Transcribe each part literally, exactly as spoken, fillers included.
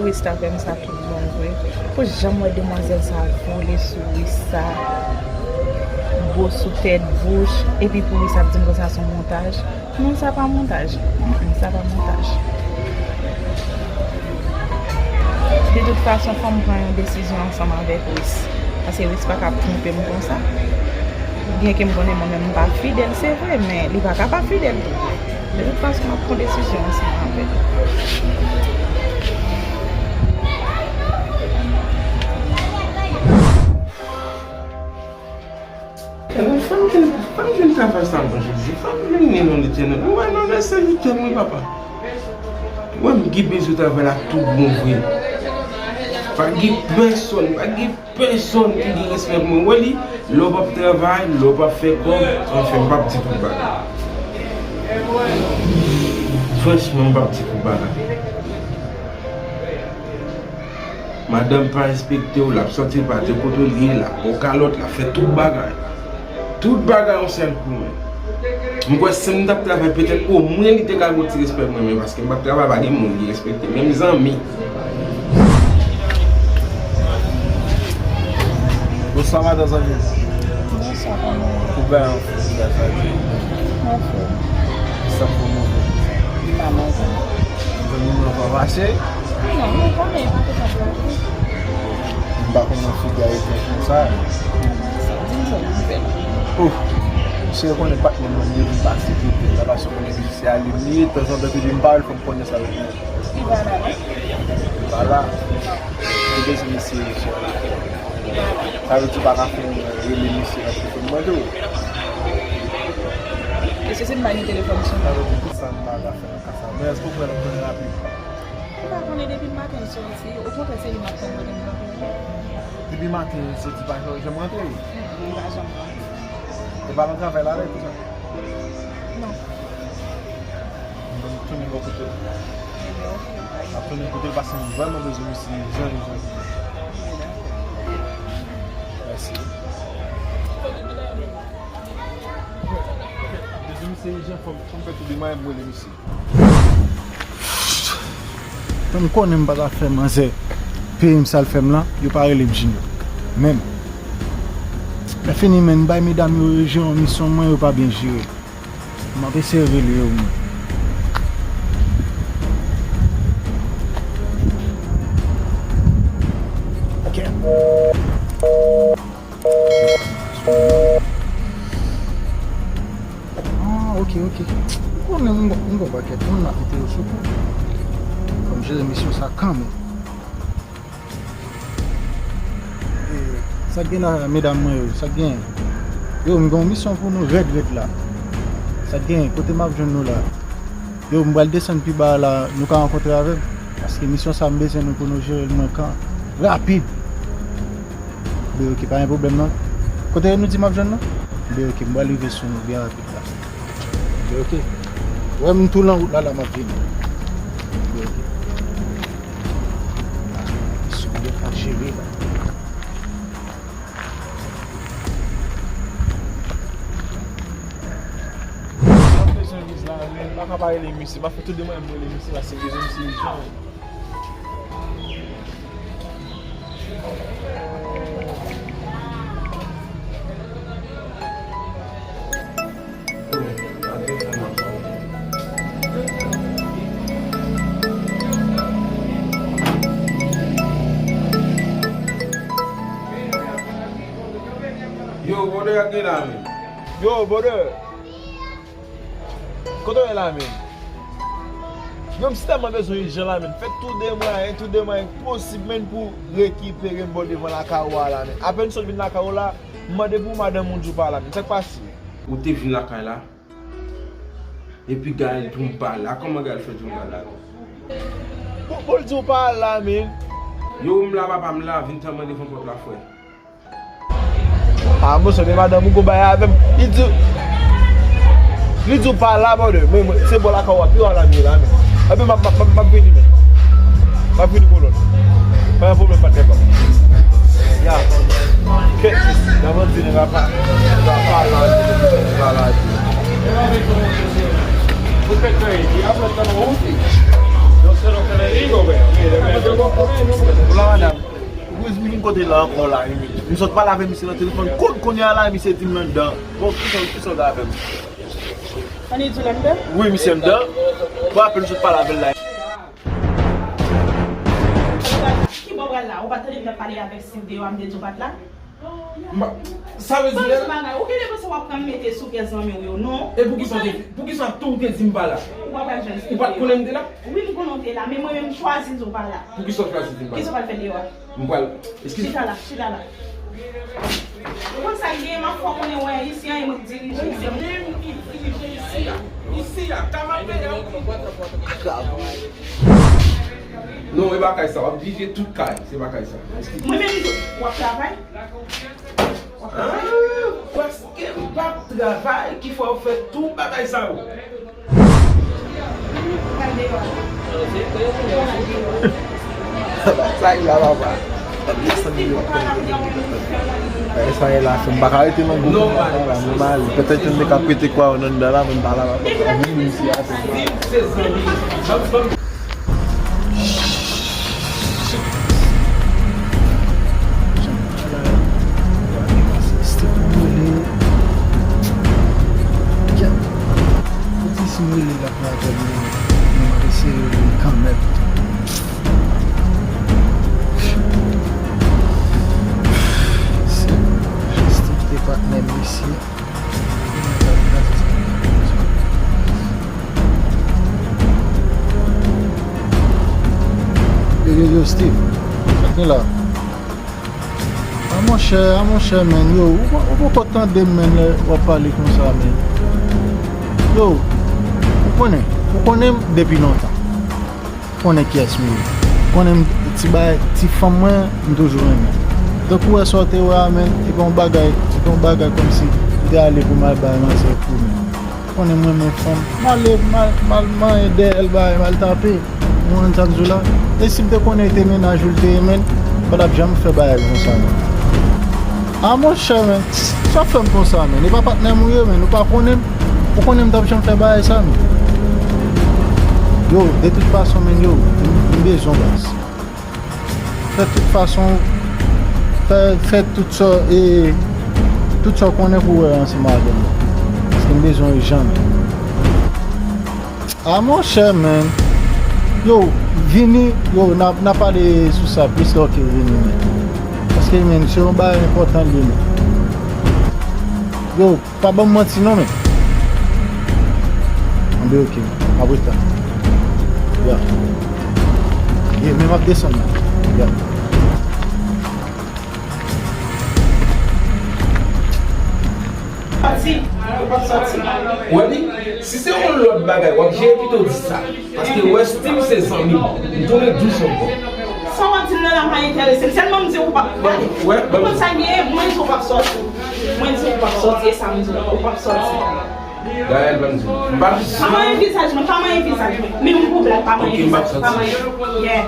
Rista fè m sa tout bon vre. Pou jan m wè demwazèl sa vole sou Rista, bo sou tèt, bouch, epi pou Rista ap di m konsa se yon montaj. Non, sa pa montaj. Mm, mm, sa pa montaj. De tout fason, fò m pran yon desizyon ansanm avèk Ris. Paske Ris pa ka ap twonpe m konsa. Byenke m konnen mwen menm m pa fidèl, se vre, men li pa ka pa fidèl tou. De tout fason, m ap pran desizyon ansanm avè l. Fò m jwenn, fò m jwenn travay sa, bon Jezi. Fò m jwenn li, non, Letènèl. Ou wè, non, lè sèvitè m wi, papa. Ou wè, m gen bezwen travay la tout bon vre. Pa gen pèsonn, pa gen pèsonn ki gen respè pou mwen. Ou wè li, lè w p ap travay, lè w p ap fè kòb, anfen, m p ap di tout bagay. Franchman, m p ap di tout bagay. Madanm pa respekte w, l ap sòti, l pa di w kote w ye, l ap ba w kalòt, l ap fè tout bagay. Tout bagay yon sèl kou, men. M kwè si m t ap travay, petèt omwen li te ka gen yon ti respè pou mwen, men paske m p ap travay, pa gen moun ki respekte, menm zanmi. Bonswa, madan zanmi m. Bonswa, kòman w ye? Ou bay anfòm, ou bay fati. Anfòm. Sa fè w move konsa? M pa move. Zanmi mwen pa mache? Non, mwen konnen, pa fè sa pou la. M pa konnen figi a ete konsa. Sa, di m sa w fè. Oh, misye konnen patnè mwen li vin pase kote la, paske konnen misye ale li, tanzantan ke li m pa wè l, fò m konnen sa l fè. Li pa la, non? Li pa la. Li bezwen mesye Richard. Li pa la. Sa vle di w pa ka fè yon rele mesye nan telefòn mwen tou? Mesye, si m pa gen telefòn sou mwen. Sa vle di ki sa m pa ka fè nan ka sa? Men èske w kwè l ap tounen rapid? Ou pa konnen depi maten l soti, okontrè se li m ap tann mande m kanpe. Depi maten l soti pa janm rantre? Mm, mm, li pa janm rantre. Ou pa nan travay la, lè konsa? Non. Mwen tounen bò kote w. Ebyen, oke, pa gen. M ap tounen kote w paske m vrèman bezwen misye ijan, ijan. Mèsi. Bezwen misye ijan, fò m, fò m fè tout demach, m rele misye. Men m konnen m pa ta fè manzè peye m sa l fè m lan, yo pa rele m Junior. Menm. Lè fini, men m bay medam yo, yo jere yon misyon mwen, yo pa byen jere. M ap eseye rele yo, mwen. Ok. Ah, ok, ok. Ou konnen m gon, m gon pakèt moun m ap mete yo sou kou. Fò m jere misyon sa kanmenm. E, sa k gen la, medam mwen yo, sa k gen? Yo, m gen yon misyon pou nou rèd, rèd la. Sa k gen? Kote m ap jwenn nou la? Yo, m pral desann pi ba a la, nou ka rankontre avè m. Paske misyon sa, m bezwen nou pou nou jere l mwen kan rapid. Be, ok, pa gen pwoblèm non. Kote nou di m ap jwenn nou? Be, ok, m pral rive sou nou byen rapid la. Be, ok. Wè m tou nan wout la, la m ap vini. Be, ok. Misyon yo pa jere la. M ap bezwen viz la, men m pa ka pa rele misye. M ap fè tout demach m rele misye paske m bezwen misye ijan. Yo, brother, ak gen la, men. Yo, brother. Kote w ye la, men? Yo, m si tèlman bezwen ijan la, men. Fè tout de mwayen, tout de mwayen posib, men, pou rekipere m bò devan lakay ou a la, men. Apèn sot vin lakay ou la, m mande pou madanm ou di w pa la, men. Sa k pase? Ou te vin lakay la? Epi Gaël di w m pa la. Kòman Gaël fè di w m pa la? Bon, bon, l di w pa la, men. Yo, m la, papa, m la, vin tanmen devan pòt la, frè. Ah, monchè, men madanm ou gon bagay avè m. Li di, li di w pa la, brother. Men, men, se bò lakay ou a, pi w a la m ye la, men. Epi m ap, m ap, m ap, m ap vini, men. M ap vini, kolòn. Pa gen pwoblèm, patnè pa m. Ya. Kèt, mesye. Nan mwen di, nèg la pa, nèg la pa la, nèg la pa la. Ou fè kè, y ap mèt nan yon ti. Yo se lo que le digo, ve. Mire, mire, yo. Hola, madam. Wiz, m vin kote la ankò la, wi. M sot pale avè misye nan telefòn. Kounye a la, misye di m anndan. Bon, kisa, kisa w ta avè m? Ann di l anndan? Wi, misye anndan. Bon, apre m sot pale avè l la. Ki bò w pral la? Ou pa tande m t ap pale avèk Steve deyò a, m te di w pa t la? Sa vle di lè. Ou genlè panse w ap pran mete sou kè zanmi w yo, non. E poukisa w te, poukisa tou w te di m pa la? Ou pa pral jwenn Steve. Ou pa t konnen m te la? Wi, m konnen w te la, men mwen menm m chwazi di w pa la. Poukisa w chwazi di m pa la? Kisa w pral fè deyò a? M pral, eskize. Chita la, chita la. Ou konn sa k gen, m ap fè w konnen w ayisyen e mwen k dirije. Ou menm ki dirije isi a. Isi a, ka m ap peye a ou konn. Non, e pa kay sa, w ap dirije tout kay, se pa kay sa. Eskize. Mwen menm tou, w ap travay? Ah, paske m p ap travay ki fè w fè tout bagay sa yo. Sa e la papa. Bagay sa e la, m pa ka rete nan gwo kòman la, m ale. Petèt yon nèg ap pete kwa yo nan anndan la, men m pa la papa. Mwen menm isi a. Steve, mwen rele. Kèt. Ou di si m rele l ap rapèl mwen, men m ap eseye rele l kanmenm. Se Steve te patnè m mesye. Yo, yo, yo, Steve. Sa k gen la? A monchè, a monchè, menn, yo, ou, ou poko tande m, menn, lè w ap pale konsa, menn. Yo, ou konnen, ou konnen m depi lontan. Ou konnen kiyès m ye. Ou konnen m, ti bay, ti fanm mwen, m toujou renmen. Donk, ou wè sa w te wè a, menn, e pa yon bagay, e pa yon bagay kòmsi m te ale pou m al bay manzè kou, menn. Ou konnen m renmen fanm. M ale, m al, m al manyen dèyè l, bay, m al tape. Ou konprann sa m di w la? E si m te konnen te mennaj ou l te ye, menn, m pa t ap janm fè bagay konsa, non. A monchè, menn, sa w ap fè m konsa, menn? E pa patnè m ou ye, menn, ou pa konnen m? Ou konnen m t ap janm fè bagay sa, menn? Yo, de tout fason, menn, yo, m, m bezwen w, baz. Fè tout fason, fè, fè tout sa, e, tout sa w konnen pou w wè ansanm avè m. Paske m bezwen w ijan. A monchè, menn. Yo, vini, yo, n a, n a pale sou sa plis lè w ke vini, menn. Paske, menn, se yon bagay enpòtan l ye, menn. Yo, pa ban m manti non, menn. Anben, oke, m ap ret la. Ya. Ye, men m ap desann la. Ya. Sòti. Ou p ap sòti. Ou wè li? Si se yon lòt bagay, w ap jere pito di sa. Paske w wè Steve se zanmi m. M tounen dous ankò. Sa w ap di m nan la pa enterese m. Sèlman m di w pa. Ou konn sa k genyen, mwen di w p ap sòti. Mwen di w p ap sòti, e sa m di w, ou p ap sòti. Gaël, ban m di w. M pa jis. Pa manyen vizaj mwen, pa manyen vizaj mwen. Menm pou blag, pa manyen vizaj mwen, pa manyen. Yeah.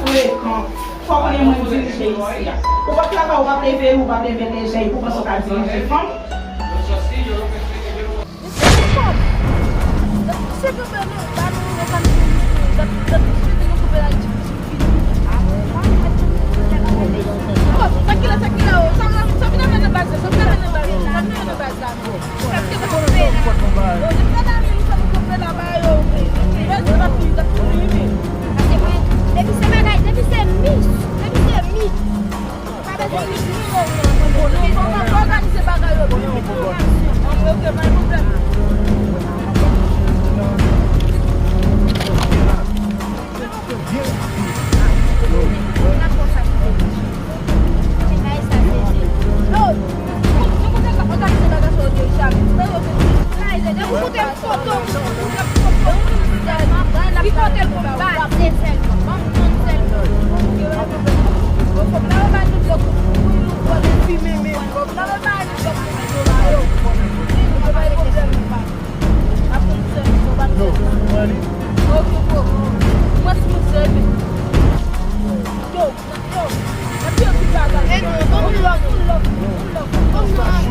Frekan. Fò w konnen mwen dirije isi a. Ou p ap travay, ou p ap leve, ou p ap leve lejè, epi w panse w ka dirije fanm. Mesye, se kòb. Se kòb, men, ba nou, nou ka nou, nou ka nou, nou ka nou, nou ka nou, nou ka nou, nou ka nou, nou ka nou, Oh, sa ki la, sa ki la, oh, sa, sa, sa vin avè nan baz la, sa vin avè nan baz la, sa vin avè nan baz la, non. Sa ki te konpe la. Oh, depi sa ta vin, sa nou konpe la, ba yo, men, men, men, sa pa fini, sa pa fini, men. Pase mwen, depi se bagay, depi se mis, depi se mis. Pa bezwen mis, non, non, non, non, non, fò, fò, fò òganize bagay yo, pi vit, pi rapid. Ok, pa gen pwoblèm. Yo, mwen li. Ok, bro. Mwen si mwen serye. Yo, yo. Epi yo tout bagay. Hey, non, ban m love, ban m love, ban m love. Ah,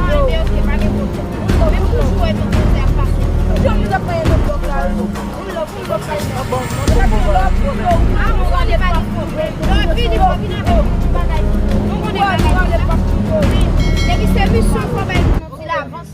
men ok, pa gen pwoblèm. M toujou wè nou konsa ap pase. Yo, nou t ap fè yon lòt blòk la, yo. Depi se misyon fò bay ti lavans.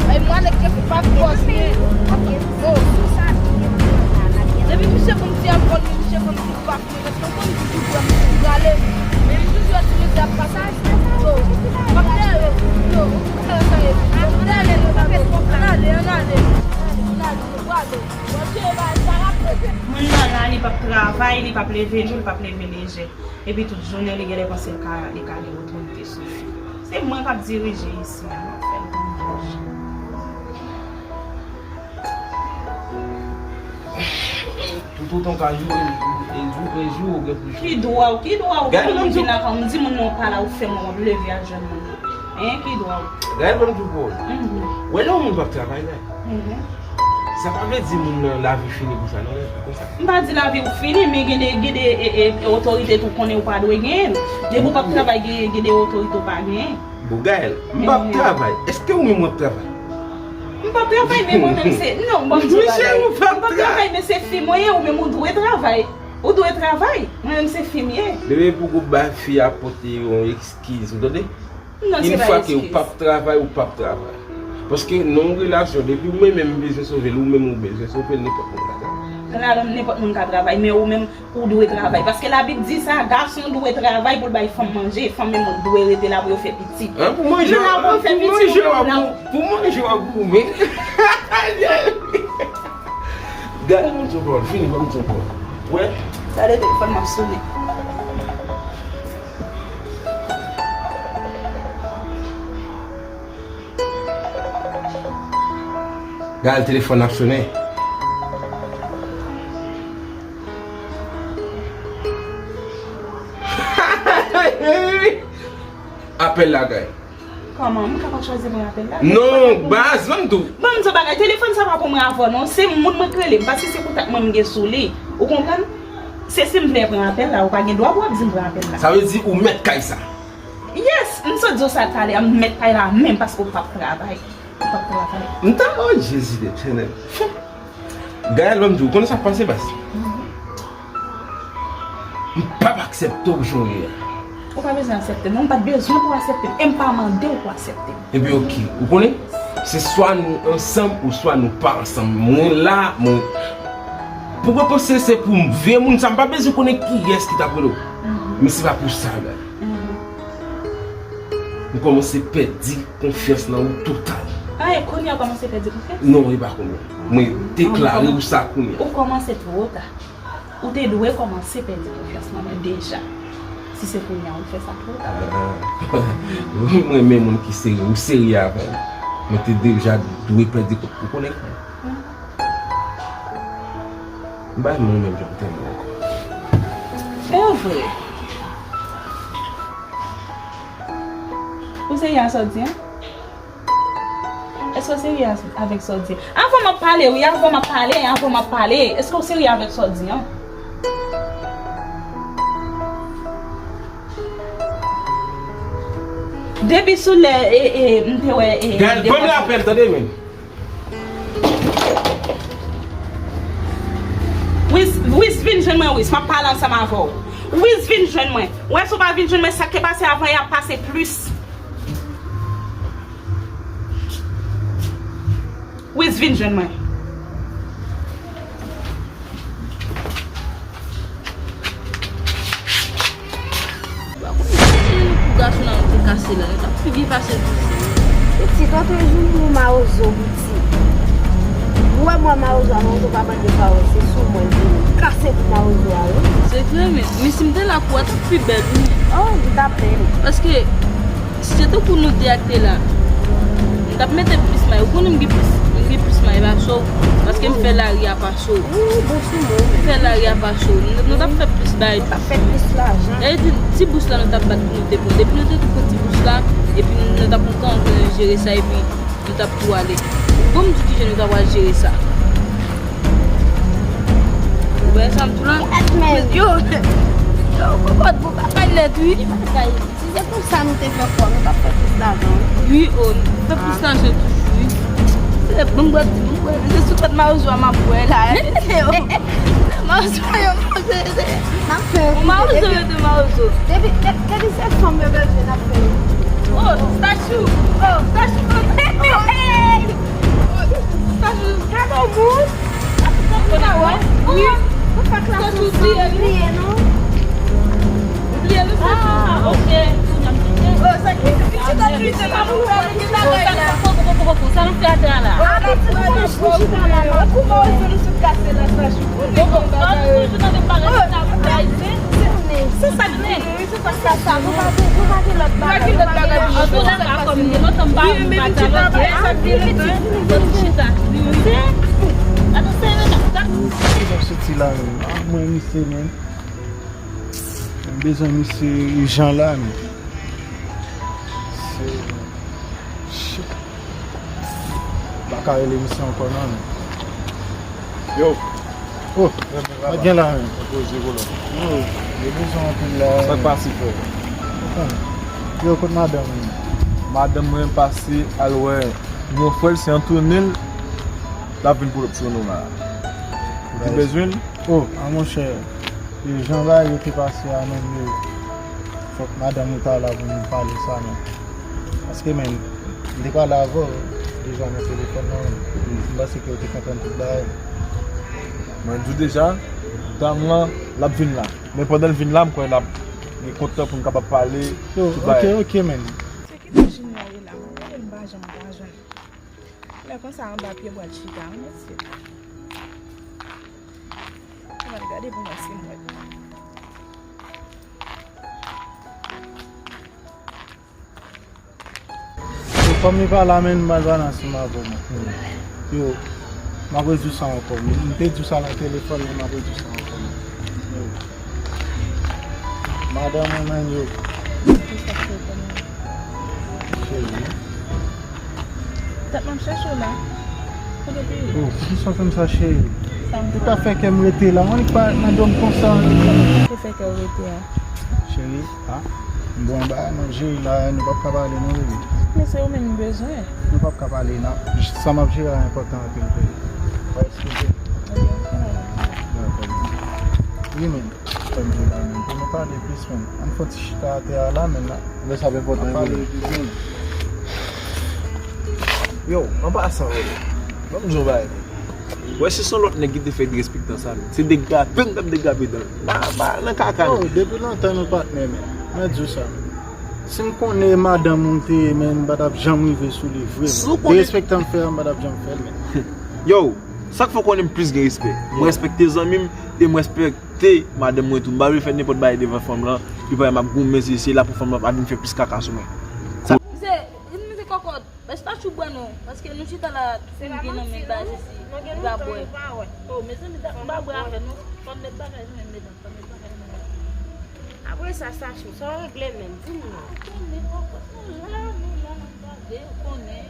Ay, mwen nèg ki pa bòs, men. Oh. Depi misye konn ti alkòl, men misye konn ti bak, men èske w konn ki jou pran misye prale? Men li toujou di misye ap pase. Oh. M ap dèyè yo. Yo, ou konn sa yo ye. M ap dèyè yo, ann ale, ann ale, ann ale, ann ale, nou prale. Bon, se bagay sa l ap rete. Moun nan la, li p ap travay, li p ap leve jou, li p ap leve lejè. Epi tout jounen, li genlè panse l ka, li ka gen otorite sou fi. Se mwen k ap dirije isi a, m ap fè l konn pòch. Toutotan w ka joure jou e jou, e jou, ou gen pou joure. Ki dwa w, ki dwa w, gade, m di nan kay, m di moun nan w pa la, ou fè mwen w ap leve al jwenn moun nan. Hein, ki dwa w. Gade, ban m di w pou ou. Mhm. Ou wè lè yon moun p ap travay la. Mhm. Sa pa vle di moun nan lavi fini pou sa, non, lè konsa. M pa di lavi w fini, men gen de, gen de, e, e, otorite tou konnen ou pa dwe genyen l. Depi w p ap travay, gen, gen de otorite ou pa genyen. Bon, Gaëlle, m p ap travay. Èske ou menm w ap travay? M p ap travay, men mwen menm se, non, ban m di w yon bagay. M p ap travay, men se fi mwen ye, ou menm ou dwe travay. Ou dwe travay. Mwen menm se fi m ye. Depi pou w bay fi a pote yon eskiz, ou tande? Non, se pa eskiz. Yon fwa ke ou p ap travay, ou p ap travay. Paske nan yon relasyon, depi mwen menm m bezwen sove l, ou menm ou bezwen sove l, nenpòt moun ka travay. Nan nenpòt moun ka travay, men ou menm, ou dwe travay. Paske Labib di sa, gason dwe travay pou l bay fanm manje, fanm menm dwe rete la pou yo fè pitit. An, pou manje, pou manje w ap goumen. Gade moun sou pawòl, fini, ban m sou pawòl. Wè? Gade telefòn m ap sonnen. Gade telefòn ap sonnen. Apèl la, Gaëlle. Kòman? M ka pa chwazi pran apèl la? Non, baz, ban m di w. Ban m di w bagay, telefòn sa pa pou mwen avè w, non. Se moun mwen k rele m, paske se kontak mwen m gen sou li. Ou konprann? Se si m vle pran apèl la, ou pa gen dwa pou w ap di m pran apèl la. Sa vle di ou mèt kay sa? Yes, m sot di w sa talè a, m mèt kay la menm paske w p ap travay. Ou p ap travay. M ta, oh, Jezi de Tènèl. Gaëlle, ban m di w, ou konnen sa k pase, baz? M p ap aksepte w jan w ye a. Ou pa bezwen aksepte m, non, m pa t bezwen pou w aksepte m, e m pa mande w pou w aksepte m. Ebyen, oke, ou konnen, se swa nou ansanm ou swa nou pa ansanm. Mwen la, mwen. Pou repanse se pou m veye moun sa, m pa bezwen konnen kiyès ki t ap rele w. Men se pa pou sa, Gaëlle. M kòmanse pèdi konfyans nan ou total. Ah, e kounye a w kòmanse pèdi konfyans? Non, e pa kounye a. Mwen deklare w sa kounye a. Ou kòmanse twò ta. Ou te dwe kòmanse pèdi konfyans nan mwen deja. Si se kounye a ou fè sa twò ta. Ah, mwen renmen moun ki serye, ou serye avè m. Mwen te deja dwe pèdi konfyans. Ou konnen? M pa renmen w menm jan m te renmen w ankò. E vre. Ou serye a sa w di an? Èske w serye avèk sa w di? Avan m ap pale, wi, avan m ap pale, avan m ap pale. Èske w serye avèk sa w di an? Depi sou lè, e, e, m te wè, e, Gaëlle, ban m rapèl, tande, men. Wis, Wis, vin jwenn mwen, Wis. M ap pale ansanm avè w. Wis, vin jwenn mwen. Ou wè, si w pa vin jwenn mwen, sa k te pase avan yè ap pase plis. Wiz, vin jwenn mwen. Ou pa konn si pou gason nan nou te kase la, nou t ap pi byen pase nou. Pitit, antre jou nou mawozo, pitit. Ou wè mwen mawozo a, mawozo pa mande pawòl, se sou mwen l vini. Kase pou mawozo a, wi. Se vre, men, men si m te la pou ou, t ap pi bèl, wi. Oh, li t ap bèl. Paske, si se tankou nou de ak te la, m t ap mete plis may. Ou konnen m gen plis, m gen plis may pase w, paske m fè lari a pase w. Ou bon sou mwen, men. M fè lari a pase w. Nou, nou t ap fè plis bay. T ap fè plis lajan. E ti, ti bous la nou t ap bat pou nou te pran. Depi nou te tou pran ti bous la, epi nou, nou t ap kontan pou nou jere sa, epi nou t ap tou ale. Bon, m di w kijan nou ta pral jere sa. Wè sa m di w la? Yo, yo, kòkòt, bon bagay nèt, wi. Ki bagay? Si se pou sa nou te fè kò, nou t ap fè plis lajan, wi. Wi, o, nou fè plis lajan toujou, wi. Se bon, bwè, bon, bwè, se sou tèt mawozo a m ap bwè la. Mawozo a yo, mawozo, se, se. N ap fè. Bon, mawozo, yo de mawozo. Depi, de-, depi se fanm yo bezwen, n ap fè. O, Stachou. O, Stachou. Hey! Stachou. Gade w moun. Ou pa wè? Wi. Ou pa klas nou san bliye, non? Bliye nou sa, ok. O, sa ki pitit an bliye, se pa pou wè, men ki bagay la. Sa nou fè atè a la? A, la ti kouch pou chita la, non? Kouman ou fè nou sot kase la, Stachou? Ou ne konn bagay. Se sa k ne. Sa sa k ne. Sa sa, nou pa gen, nou pa gen lòt bagay, nou pa gen lòt bagay. An tou lè sa kòm gen lontan m pa wè nou pa dialoge. Vini, vini, vini, vini. Chita. Vini. Atann, se yon dak. Ki jan soti la menm? A, mwen misye menm. M bezwen misye ijan la menm. Se, shit. M pa ka rele misye ankò non menm. Yo. Oh, mwen gen la menm. Poze kolo. Yo, yo bezwen anpil la. Sa k pase, frè? Yo, kot madanm ou? Madanm mwen pase al wè yon frè l, se Antonel. L ap vin pou l sou nou la. Ou te bezwen l? Oh, a monchè, e jan bagay yo te pase a menm yo. Fòk madanm ou ta la pou nou pale sa menm. Paske menm, m te pale avè w deja nan telefòn nan menm. M panse ke w te konprann tout bagay. Mwen di w deja, dam lan, l ap vin la. Men pandan l vin la, m kwè l ap gen kont tan pou n kapab pale tout bagay. Yo, ok, ok, menm. Se ki nan jimnè ye la, mwen rele m pa janm pa jwenn. Lè konsa anba pye bwa l chita, wi, mesye. Mwen gade pou mwen si m wè l. Yo, kòm li pa la, menm, m pa jwenn ansanm avè w, non. Yo, m ap redi w sa ankò. M, m te di w sa nan telefòn, men m ap redi w sa ankò, non. Yo. Madanm mwen, menm, yo. Cheri. Tèt mwen ap chache w la. Kote w te ye? Oh, poukisa w fè m sa, cheri? Ou ta fè kè m rete la. Mwen pa nan dòmi konsa. Ou te fè kè w rete a? Cheri, a, m bon anba nan jeri la, nou p ap ka pale non, bebe. Men se ou menm m bezwen. Nou p ap ka pale non. Sa m ap jere a enpòtan anpil, bebe. Ou pa eskize m? Ok, ok. Dakò. Wi, men. Fè m di w la menm, pou nou pale plis menm. Ann fè yon ti chita atè a la menm la. Lè sa ap enpòtan, wi. Yo, an pasan, yo. Ban m di w yon bagay, menm. Wè, si se yon lòt nèg ki te fè derespektan sa, menm. Se degape m t ap degape dan l. Nan, nan kaka. Oh, depi lontan nou patnè, menm. Mwen di w sa, menm. Si m konnen madanm ou m te ye, menm, m pa t ap janm rive sou li vre, menm. Derespektan m fè a, m pa t ap janm fè l, menm. Yo, sa k fè w konnen m plis gen respè. Mwen respekte zanmi m e mwen respekte madanm mwen tou. M pa vle fè nenpòt bagay devan fanm lan. Li pa wè m ap goumen, se, se la pou fanm lan pa vin fè plis kaka sou mwen. Sa... Misye, misye kòkòt. Bèch pa chou bwè non. Paske nou chita la, nou gen nan men baz isi. Li pa bwè. Oh, mezanmi, m pa bwè avè nou. Fò n met bagay nou menm dedan. Fò n met bagay nou menm. Apre sa, Sachou, sa w regle menm? Di m non. Ou konnen kòkòt nou la, nou la, n ap gade, ou konnen.